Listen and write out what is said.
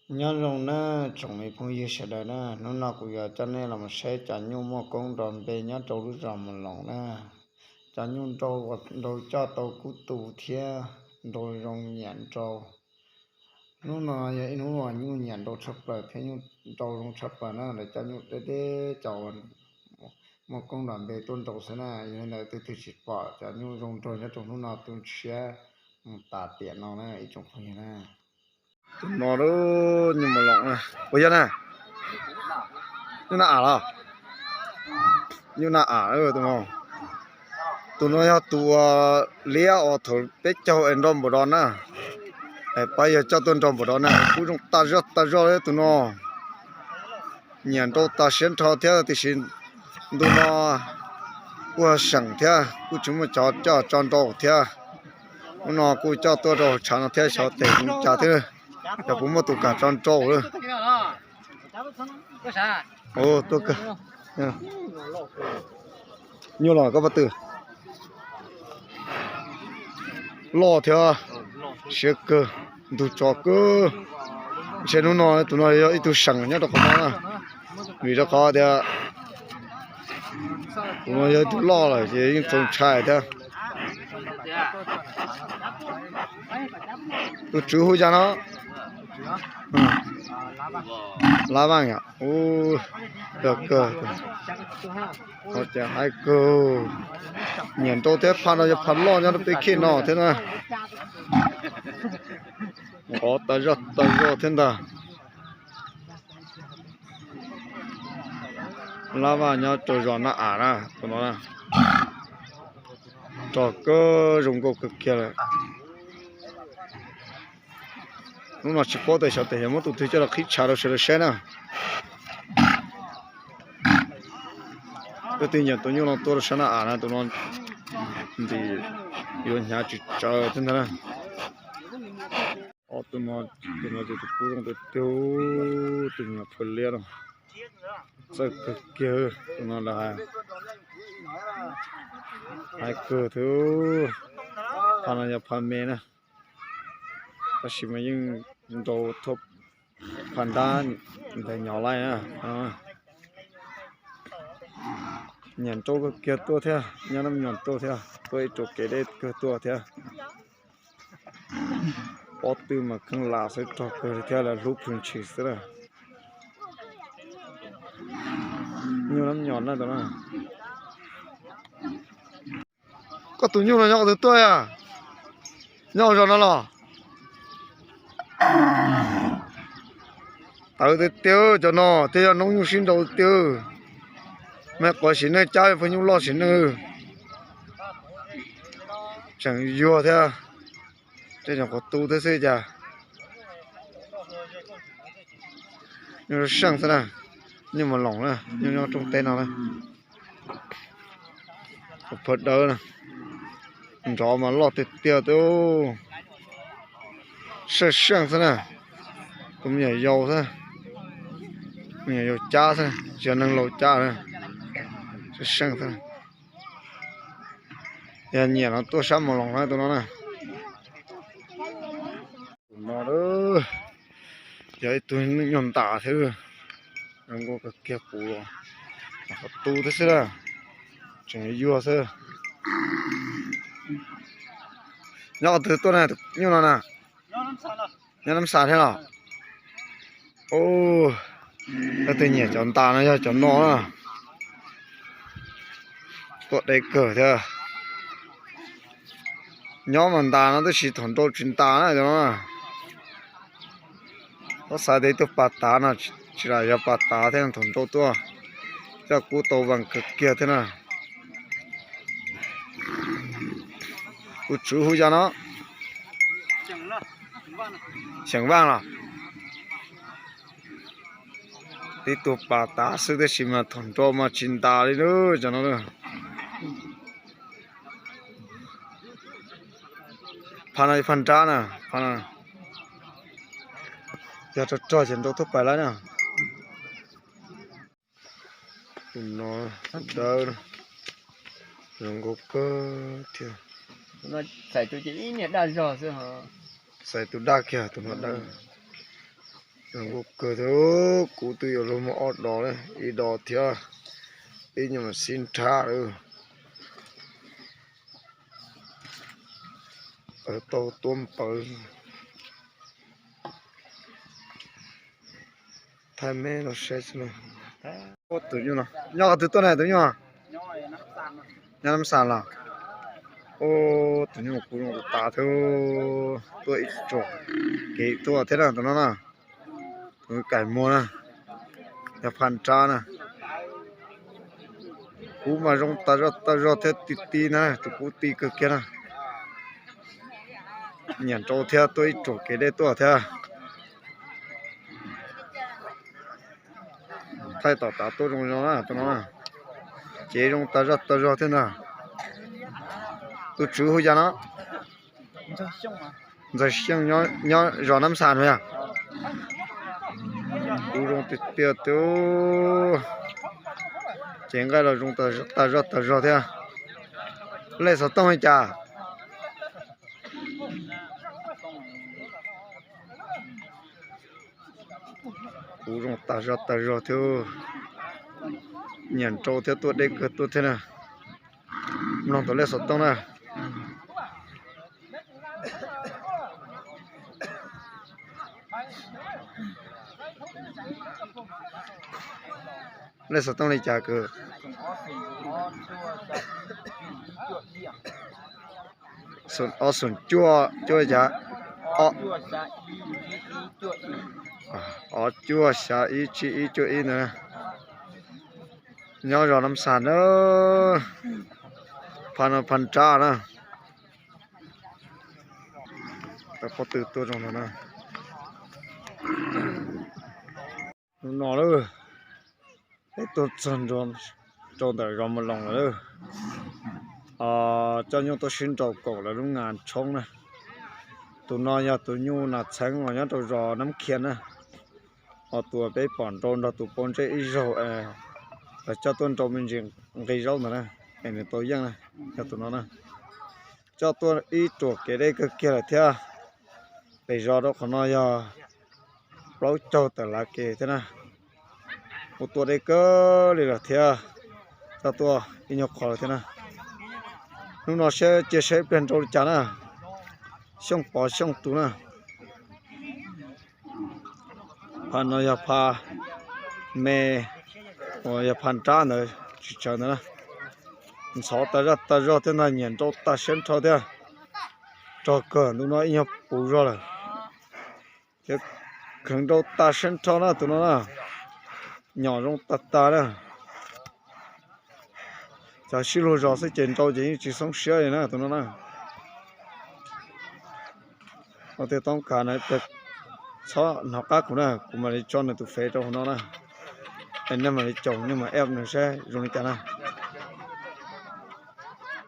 Nyob zoo na tsoom me phooj ywg sawv daws na, hnub no kuv yuav coj nej los saib cov nyuj muaj koob nrov npe nyob rau lub zos Mus Loos na. Cov nyuj nrau, nrau coj tau kub tu thiab nrau zoo nyiam nrau. Hnub no yog ib hnub uas nyuj nyiam nrau tshaj plaws thiab nyuj nrau zoo tshaj plaws na, lawv coj nyuj deb deb cov muaj koob nrov npe tuaj nrau xwb na, yog li ntawd twg twg tsis pom cov nyuj zoo nraug nyob rau hnub no tu siab mus tas tiam no na ib tsoom phooj ywg na. Tus no lub nyuj Mus Loos na, puas yog na? Nyuj Naj Am los? Nyuj Naj Am tus no. Tus no yog tus liab uas thaum peb caug es nrau npaum no na. Es pab yog coj tuaj nrau npaum no na, kub zoo tas zog tas zog li tus no. Nyiam nrau tas siab nrho thiab tiam sis ntu no kuj seem thiab kuj tsis muaj cov coj tso nrau thiab. Hnub no kuj coj tuaj rau tshav no thiab xyov tes cas thiab, yog puas muaj tus kam tso nrau lawm. Tuaj kawg. Nyuj los koj pab twg? Loj thiab siab kawg, ntug tso kawg. Ntshe hnub no tus no yog ib tug seem nyob rau qhov no na, vim rau qhov tias tus no yog ib tug loj lawm ces yeej txaus ntshai thiab. Tus tswv hu cas no? Lab Vaj yom. Ua, yog kawg, haib kawg. Nyiam nrau thiab, phaj no yog phaj loj nyob rau peb khej no thiab na. Nqov tas zog tas zog thiab ntag. Lab Vaj nyob rau zos Naj Am na, tus no na. Rog kawg, zoo nkauj kawg kiag lawm. Hnub no tsis paub tias xyov tes yog muab tus twg coj los qhib tshav rau sawv daws saib na. Leej twg nyiam tus nyuj no tuaj rau sab Naj Am na, tus no ntim yuav hnyav tsis tsawv thiab ntag na. Tus no, tus no ces tus kub zoo tiag tiag, tus nyuam phua liab no. Txawj kawg kiag, tus no lawv hais kawg thiab. Phaj no yog phaj me na, tab sis mas yeej nrau thaj phaj nrab ntawd nyov laij na. Nyiam nrau kawg kiag tuaj thiab, nyob nab nyom tuaj thiab, tuaj ib ruam kev deb kawg tuaj thiab. Pob tw mas kheej lam xwb, rog kawg li thiab, lawv hlub plhws ntshis xwb na. Nyuj nab nyom na tus no. Koj tus nyuj no nyob qhov twg tuaj a? Nyob zos no los? Tawv tiag tiag cov no, twb yog noob nyuj sib nrau tiag. Mej quav sim neej cab pheej nyuj loj sim neej. Tseem yuag thiab. Tej nyuam qhuav tu thiab xwb cas. Nyuj seej xwb na, nyuj Mus Loos na, nyuj nyob rooj teb no na. Tus phawj dawb na, nrov mas loj tiag tiag tiag. Seej seej xwb na, tus me nyuam yaus xwb, me nyuam yaus cab xwb, tsis yog neeg laus cab na. Seej seej xwb. Yog nyiam no tuaj sab Mus Loos na tus no na. Tus no yog ib tug nyuj ntas thiab, zoo nkauj kawg kiag, qus los qhov tu thiab xwb na, tseem yuag xwb. Nyob qhov twg tuaj na tus nyuj no na? Nyob Nab Xas thiab los? Leej twg nyiam cov ntas no yog cov no na. Tuaj deb kawg thiab. Nyob mas ntas no tab sis thaum nrau tsis ntas na cov no. Tab xav tias ib tug pas tav no, tsis lam yog pas tav thiab, thaum nrau tuaj coj kub tau vas kawg kiag thiab na. Tus tswv hu yog no, Xyeem Vaj los? Tib tug pas tav xwb tab sis mas thaum nrau mas tsis ntas li na cov no. Phaj no phaj nrab na, phaj no yog rog rog ces nrau tuaj pais lawm na. Tus no dawb, zoo nkauj kawg thiab. Xais tus daj kiag, tus no dawb. Zoo nkauj kawg thiab, kuv twb yuav luag muaj ob dos, ib dos thiab, ib nyuag mas sib nrhab lawm. Tau tuab npawv. Thaij me los saib xwb. Tus nyuj no nyob qhov twg tuaj na tus nyuj? Nyob Nab Xas los? Tus nyuj kuv zoo tas thiab, tuaj ib tsoom kev tuaj thiab na tus no na. Tus kais muag na, yog pha nrab na. Kub mas zoo tas zog tas zog thiab, ti ti na, tus kub ti kawg kiag na. Nyiam nrau thiab, tuaj ib tsoom kev dej tuaj thiab. Thaij tom tav tuaj zoo zoo na tus no na. Cev zoo tas zog tas zog thiab ntag. Tus tswv hu cas no? Ntxawg Xyooj nyob zos Nab Xas no yog. Kuv zoo tiag tiag tiag. Cev nqaij los zoo tas zog tas zog thiab. Lej xov tooj li cas? Kuv zoo tas zog tas zog thiab. Nyiam nrau thiab, tuaj deb kawg tuaj thiab na. Mloog tus lej xov tooj na. Lej xov tooj li cas kwv? Ob xoom cuaj cuaj li cas? Ob cuaj xya ib tsib ib cuaj ib ntawd. Nyob zos Nab Xas na. Pha no pha nrab na. Tau pob tw tuaj zoo no na. Hnub no lawm, peb tuaj txog ntua rau ntawm zos Mus Loos lawm. Coj nyuj tuaj sib nrau kaum lawv lub nas tshoob na. Tus no yog tus nyuj nas txheeb uas nyob rau zos Nab Khias na. Ho tus uas peb pom nrau nrog tus pov ntsej ib zaug, lawv coj tuaj nrau me ntsis nqi zaub ntawd na, es nws tau yeej na, yog tus no na. Coj tuaj ib ruam kev deb kawg kiag lawm thiab. Pem zos rau qhov no yog plaub caug tawm lav kev thiab na. Kuj tuaj deb kawg li lawm thiab. Coj tuaj ib nyuag qhov lawm thiab na. Hnub no saib cia saib pliag nrau li cas na. Xyooj pov xyooj tus na. Pha no yog pha me, uas yog pha nrab ntawd tsis tsawv ntawd na. Ntxhov tas zog tas zog thiab ntag, nyiam nrau tas siab nrho thiab. Rog kawg ntu no ib nyuag puv zog lawm. Ces kheev nrau tas siab nrho na tus no na. Nyom zoo tas tas na. Cov sib luag zos xwb ces nrau ces yeej tsis xoob siab li na tus no na. Ua tias toob kas na, txhob hnov qab kuv na, kuv mam li tso nws tus fev rau hauv no na. Es nej mam li caum, nej mam eb nws saib zoo li cas na.